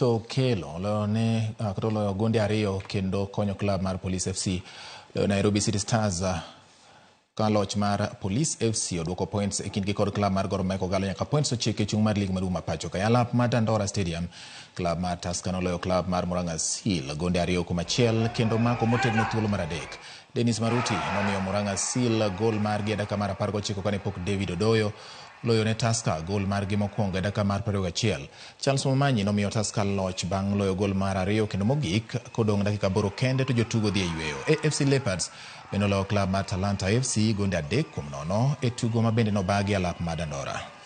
Okello oloyo ne kata oloyo gonde ariyo kendo konyo klab mar Police FC loyo Nairobi City Stars ka loch mar Police FC oduoko points e kindgi kod klab mar Gor Mahia Kogalo nyaka points 9 e chung' mar lig maduong' ma pacho ka. E alap mar Dandora Stadium, klab mar Tusker noloyo klab mar Murang'a Seal gonde 2-1 kendo mako motegno thuolo mar adek. Dennis Maruti nomiyo Murang'a Seal gol margi e dakika mar 19 kane pok David Odoyo loyo ne Tusker gol margi mokwongo e dakika mar 21. Charles Momanyi nomiyo Tusker loch bang' loyo gol mar ariyo kendo mogik kodong' dakika 8 kende to jotugo dhi e yweyo. AFC Leopards bende oloyo klab mar Talanta FC gonde 3-0 e tugo ma bende nobagi alap mar Dandora.